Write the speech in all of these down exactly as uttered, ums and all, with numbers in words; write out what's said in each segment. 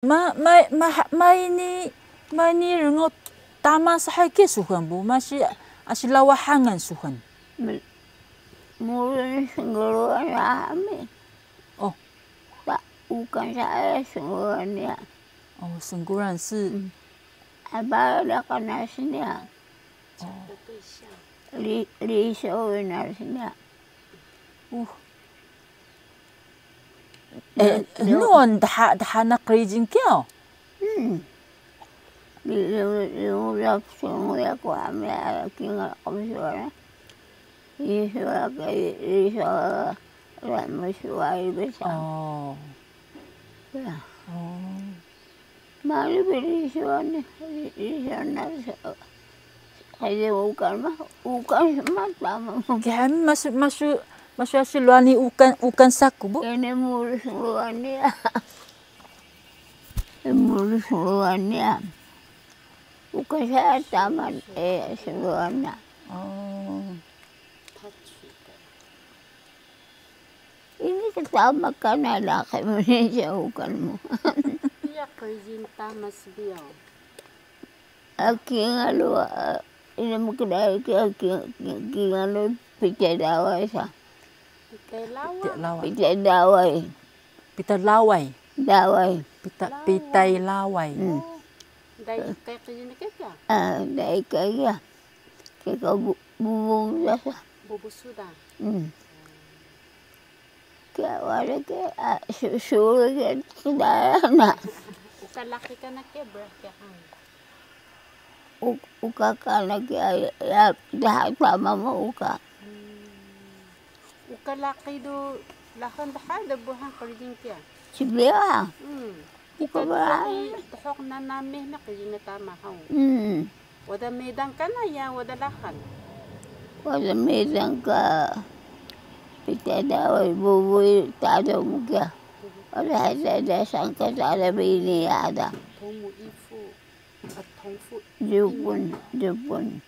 Ma, ma, ma, ma ini, ma ini rngo tama sahay ke suxan bu, ma si, asi lawa hangan suxan. Murun sngruan ami. Oh. Ta, ukan saya sngruan ya. Oh, sngruan si. Abala kana sini ya. Li, li so na sini ya. Uh. Nuan dha, dha na qrijil kiya? Hmm. Di, di, di, di, di, di, di, di, di, di, di, di, di, di, di, di, di, di, Oh. Mari beri suami, beri suami. Kaya ukan mah, ukan semata mah. Kaya masu, masu, masu asi luani ukan, ukan saku bu. Ini murus luani ya. Ini murus luani ya. Ukan saya taman eh seluana. Oh. Ini ketawa makan ala kamu ni jauhkan mu. Iya, krijin tama sbiyaw. Aki ngalu, ini mukdai ki aki, aki ngalu pita dawai sa. Pita lawai. Pita dawai. Pita lawai. Dawai. Pita, pitai lawai. Hmm. Oh. Dai kai krijin keka? Ah, dai kai ya. Keka bu-, bubung biasa. Bubu suda. Hmm. Kiya wale ke, a, su-, suri ke kdaya na. Uka laqi kana ke berarti hang. U-, uka kana ke, a, ya, daha tama mo uka. Hmm. Uka laqi do lahan daha da buhan krijin kiya. Sbiyaw. Hmm. Uka ba. Dhuq nanaq mih na qrijil na tama haw. Hmm. Wada meydang kana ya wada lahan? Wada meydang ka pita dawai bubu tado mu kiya. Wada hada da sangka tada bini ada. Tomu ifu. Atong fu. Jupun, jupun.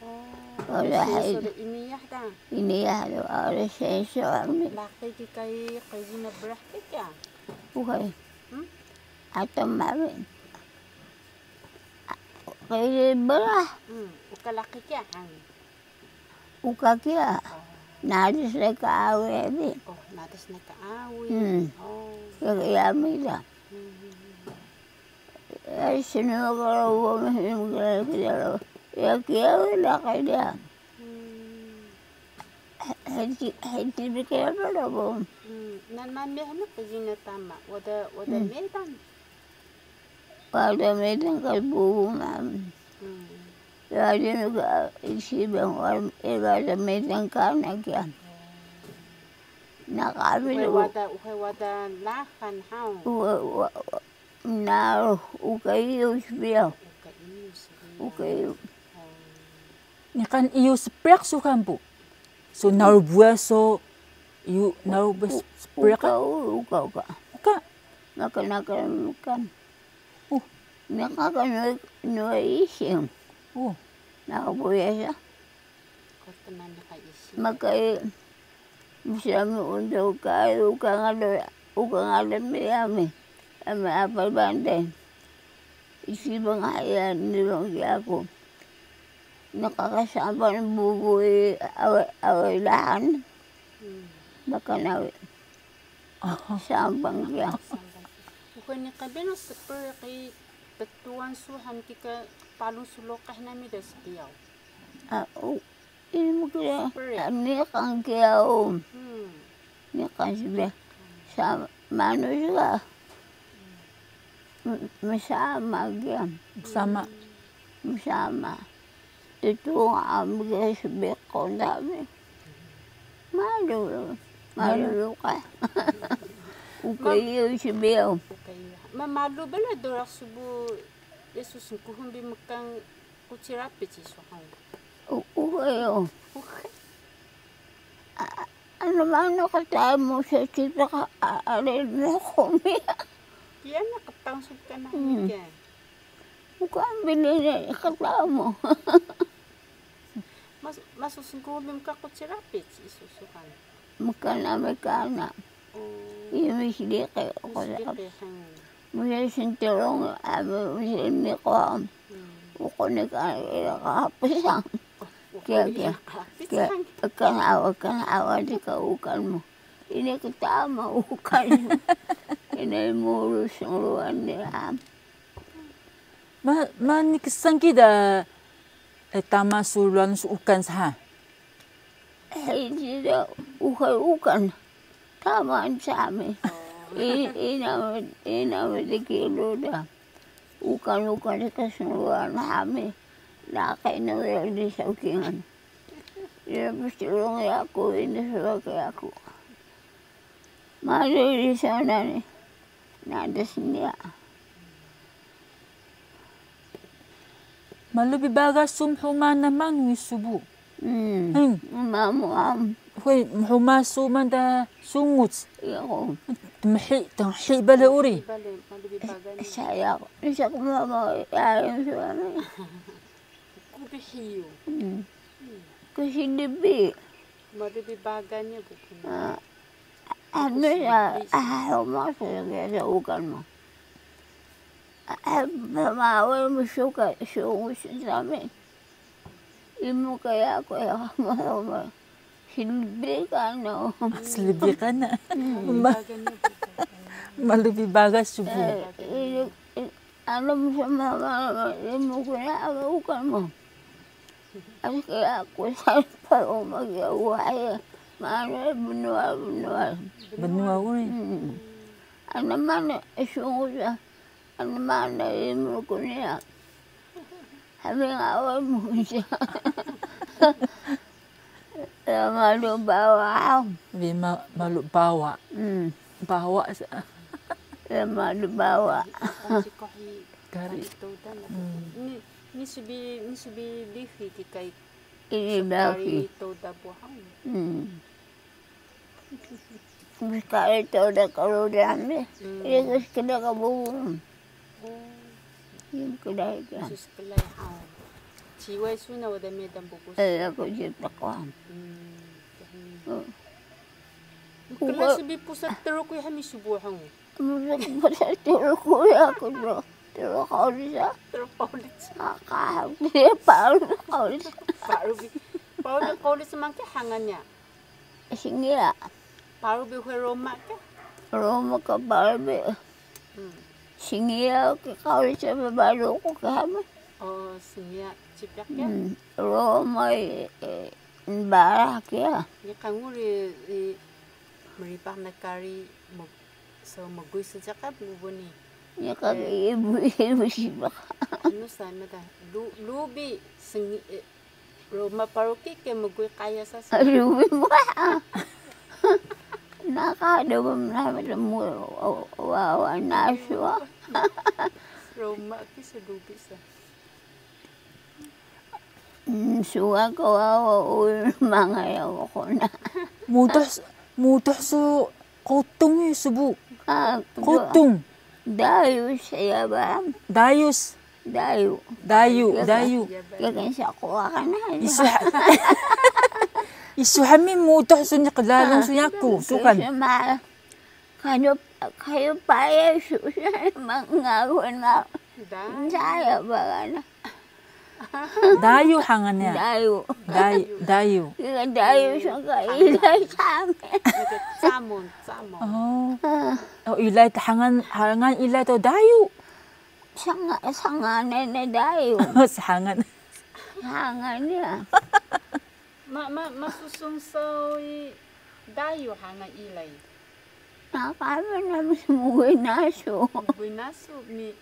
Oh, wala senso hay. De ini ya da. Ini ya do, wala senso ami. Laqi ki kai qrijil na brah ke kiya? Ukai. Hmm? Atam mami. Qrijil brah. Hmm, uka laqi kiya hang. Uka kiya. Oh. Nadis de kaawi abi. Oh, nadis de kaawi. Hmm. Oh. Kiya, kiya mi da. Hmm, hmm, hmm. Ay, sinu kala uwa mehim kala kiya. Ya kiya wala kaya. Hmm. Hadi, hadi bikira bala bo. Hmm. Nan mami hanu qrijil na tama. Wada, wada meydang. Wada meydang ka bubu mam. Hmm. Wada meydang ka isi bang wada, wada meydang ka anak ya. Nak kami ukai lu. Wada, ukai wada lahan haw. Uwa, uwa, uwa. Naru, uka iyu sbiyaw. Uka iyu sbiyaw. Uka iyu. Oh. Niqan iyu spriq suxan bu. So naru buwa so iyu naru buwa spriq. Uka, uka, uka. Uka. Makan, makan, makan. Uh. Makan, makan, makan ising. Uh. Naru buwa sa. Makai msami undu kai uka ngalo, uka ngalo mi ami. Ami apal bande. Isi bang haya nilong ki aku. Nakaka saban bubu i awe, awe lahan. Hmm. Makan awe. Aha. Saban kiya. Uka ni kabeno spriq i ptuwan suxan kika palung sloqah nami da sbiyaw. Ah, u-, ini mungkin ya. Spriq. Ah, niqan kiya, um. Hmm. Niqan sbiyaw. Sa-, manusiya. M-, msama kiya. Msama. Msama. Itu ami ke sbiyaw kondami. Malu, malu. Malu ka. Uka iyu sbiyaw. Uka iyu. Ma malu bala dora subu Yesus kuhun bi mekan kuci rapic isu hang. U-, uka iyu. Uka. A-, a-, anu manu kata mu sa cita ka, a-, ale mo kumi. Kiya na katang suka na. Hmm. Kiya. Uka bini ne kata mu. Mas, masu sngkulim ka kuci rapic isu sukan. Mkan ami kana. Oh. Iya, misdiqi. Misdiqi, hmm. Musa sintrung, abe musa miqo. Uqun ka ira ka pisang. Kiya, kiya. Kiya, ekan awa, ekan awa di ka ukan mu. Ini ka tama ukan. Ini murus ngruan di am. Ma, mani ksan kida, eh, tama su ruwan su ukan sa? Hiya da ukan ukan. Tama sami. I-, ina, ina de kilo da. Ukan ukan de ka sngruan hami. Laqi na di saukingan. Iya, pstrung yaku, ini suka yaku. Malu di sana ni. Nada sini ya. Malu bi baga su mhuma na manu isu bu. Hmm. Hmm. Mamu am. Hui, mhuma su manda sungut. Iya ko. Tmhi, tmhi bale uri. Bale, malu bi baga ni. Saya, saya ko mama, ya, yang suami. Kubi hiyu. Hmm. Kusi dibi. Malu bi baga ni bu. Ah, anu ya, ah, huma su ya, ya, ukan ma. Ah, mama, awal musuka, sungut sami. Imu kaya ko ya, mama. Silbi kana. Silbi kana. Hmm. Ma-, malu bi baga su bu. Eh, ini, ini, anu sama mama, imu kaya apa ukan ma. Aske aku sampai rumah ya, wahai, mana benua, benua. Benua uri. Hmm. Ana mana sungut ya, ana mana imu ku ni ya. Hami ngawa musa. Ya malu bawa. Bi ma-, malu bawa. Hmm. Bawa sa. Ya malu bawa. Kari. Kari toda na. Hmm. Ni, ni subi, ni subi lifi ki kai. Ini lifi. Kari toda buhang. Hmm. Kari toda kalau dia ambil. Hmm. Ini terus kena ke bubung. Oh. Ini kedai dia. Terus kelai ha. Ciwai suna wada medan bukus. Eh, aku je pakuan. Hmm. Oh. Kena subi pusat teruk ya hami subuhang. Musa ku pasa turu ku ya ku do. Turu qawlic sa. Turu qawlic. Maka dia paru qawlic. Paru bi. Paru bi qawlic mangke hangan ya. Singia. Paru bi hui Roma ke? Roma ka paru bi. Hmm. Singia ke qawlic sa baru ku ke hami. Oh, singia cipiak ya? Hmm. Roma, eh, eh, barah ke ya. Ni kanguri, eh, Mribaq na kari, so mguy sjiq ka bubu ni. Niqan ibu, ibu sibaq. Anu sa mada, lu-, lubi sngi, eh, Roma paru ki ke mguy qaya sa sa. Lubi mu. Naka do mna mu wa, wa nasu. Roma ki so lubi sa. Mm, suwa ka wawa ul manga ya wakona. Mutuh s-, mutuh su qutung ya subu. Ah, qutung. Dayus ya ba. Dayus. Dayu. Dayu, ya kan? Dayu. Ya kan sa ko kana. Isu ha-, isu hami mutuh su ni qlalung su yaku, sukan. Kayo, kayo paye su, mangaru na. Saya bagana. Dayu hangan ya? Dayu. Dayu, dayu. Iya, dayu sangka ilay sami. Samon, samon. Oh. Ah. Oh, ilay ta hangan, hangan ilay to dayu. Sanga, sanga nene dayu. Sangan. Hangan ya. Ma, ma, masusung saw i dayu hangan ilay. Naqaban namu smguy nasu. Smguy nasu mi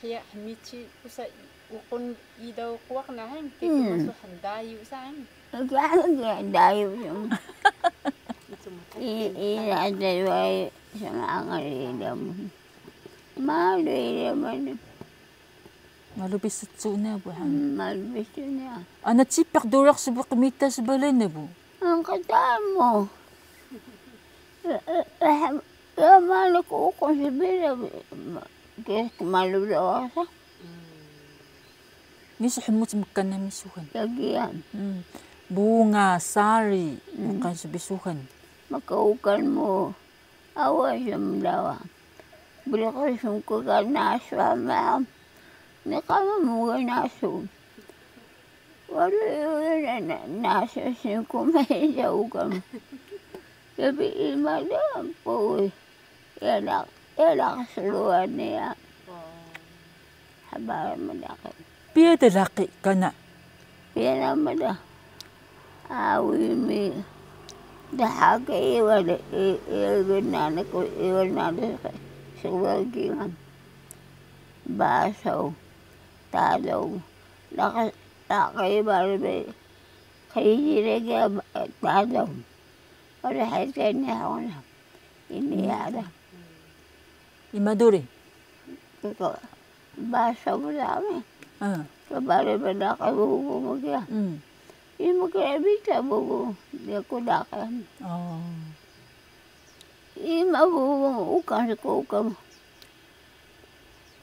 hiya hmici usa uqun idaw quwaq na han, kiki masu han dayu sa han. Ega ega dayu yung. I, i, ada way sama angal idaw mu. Malu idaw mu. Malu bi secu na bu han. Hmm, malu bi secu na. Ana cipiq duraq sbiq mita sbalay na bu. Ang katamu. Eh, eh, eh, ya malu ku uqun sbila, ma-, ke malu da wasa. Ni su hmuc mkan nami suhan. Yagian. Hmm. Bunga, sari, hmm, mkan su bi suhan. Maka ukan mu. Awa sa mdawa. Bri ka sungku ka nasu ama. Ni kama mu ka nasu. Waru na, na, nasu sungku ma ida uka. Tapi ima da pui. Elaq, elaq sluwan niya. Hbaraw mu laqi. Piya da laqi kana? Piya namu da. Awi mi. Daha ka iwal, i-, iwal nani ku, iwal nani ku. Sluwan kingal. Basaw. Tadaw. Laqi, laqi iwal bi. Kay jire ka tadaw. Ora hay tene hona. Ini ada. Ima duri? Kiko, basaw mu dami. Ah. Kbari bada ka bubu mu kiya. Mm. Ima kiya bita bubu, dia ku daqi. Oh. Ima bubu, ukan si ku ukan.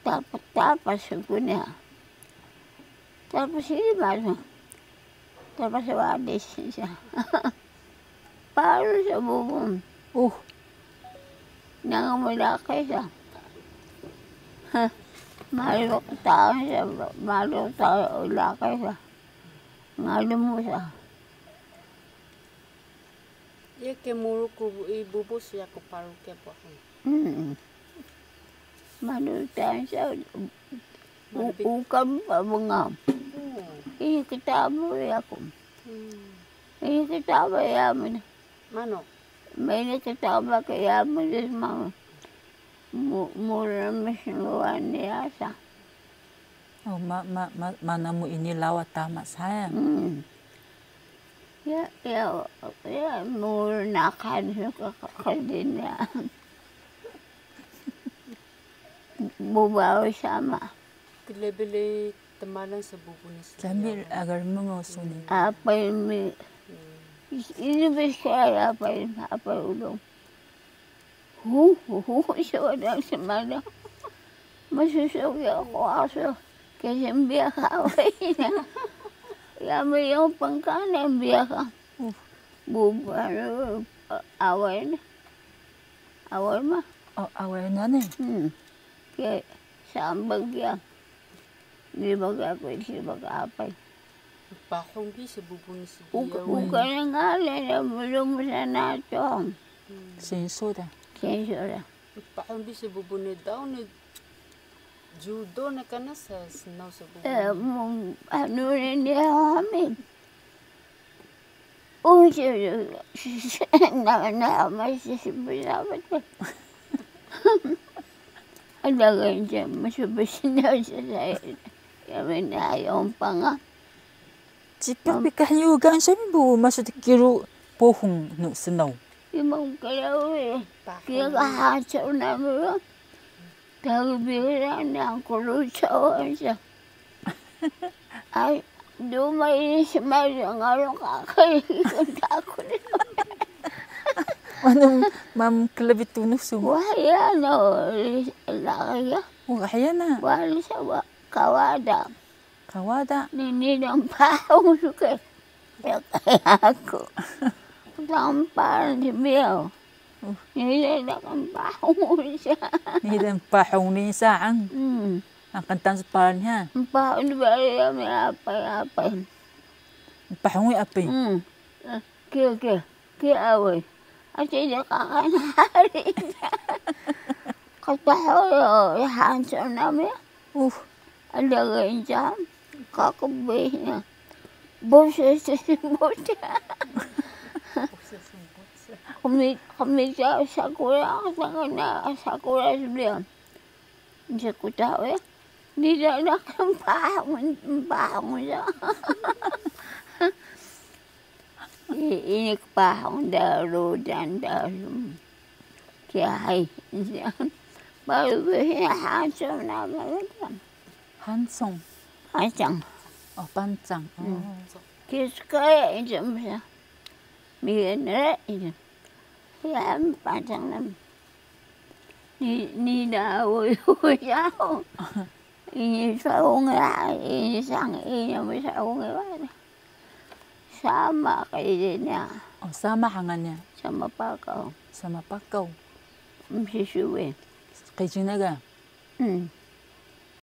Tapa, tapa si ku niya. Tapa si ima sa. Tapa si wadis sa. Paru sa bubu. Uh. Nang mu laqi sa. Malu taun sa, malu taun laqi sa. Ngalu mu sa. Ye ke muru ku bu-, i bubu si yaku paru ke pohon. Mm. Malu taun sa, u-, ukan pa bunga. Mm. Ini kitabu yaku. Mm. Ini kitabu ya mana? Manu? Mene kitaw ba ka yamu des ma mu-, mura msluwan yasa. Oh, ma-, ma-, ma-, mana mu ini lawa tama saya. Hmm. Ya, ya, ya, mura nakan suka ka-, kadin ya. Bubaw sama. Klebele tmalang sbubu ni sbiyaw. Sambil agar mengo suni. Apay mi. Hmm. Ini bisa apay, apay ulung. Hu, hu, hu, hu, so da smalang. Masusu ya ko aso. Ke sbiyaw away na. Ya me yung pangkana biyaw ka. Uh. Bubu, anu, away na. Away ma. Oh, away na ni. Hmm. Ke sambag ya. Di baga ko, di baga apay. Pahung bi sbubu ni sbiyaw. Uka, uka na ngala na belum sana tong. Hmm. Senso da. Senso da. Pahung bi sbubu ni daw ni judo na kana sa snaw sbubu. Eh, mu, anu ni dia amin. Oh, na, na, masih sebenarnya. Ada kan jam masih bersinar saya. Ya, mana ayam panga. Cipiq bi ka hyugan sami bu masud kiru pohung nu snaw. Imang karawi. Kiya ka hacaw namu. Taru biran yang kuru cawan sa. Ay, duma ini semari ngaro kakay. Takut. Manum mam kelebih tunus sum. Wah, ya no, lagi ya. Wah, ya na. Wah, sa wa kawada. Kawada. Ni, ni dang pahung suka. Ya, kayak aku. Tampar di biyaw. Uh. Ni dang pahung sa. Ni dang pahung ni sa ang. Hmm. Ang kantang separan ha. Pahung di bari ya, may apay, apay. Pahung ni apay. Hmm. Eh, kira, kira. Ki awe. Ati de kakan hari. Kata ho yo, ya hanso nami. Uh. Ada genjam. Kakebih na. Bose, bose. Kami, kami sa sakura, sakura, sakura sebelah. Nse ku tahu ya. Di dalam empahung, empahung ya. I-, ini kepahung daru dan daru. Kiai. Baru ini hancur nama macam. Hansong. Hancang. Oh, pancang. Oh. Hmm. Kis kaya ini macam. Miyan re ini. Ya, pancang nam. Ni, ni da, ui, ui, ya. Ini saung ya, ini sang, ini saung ya. Sama kayak ini ya. Oh, sama hangannya. Sama pakau. Sama pakau. Msisuwe. Qijnagan. Mm.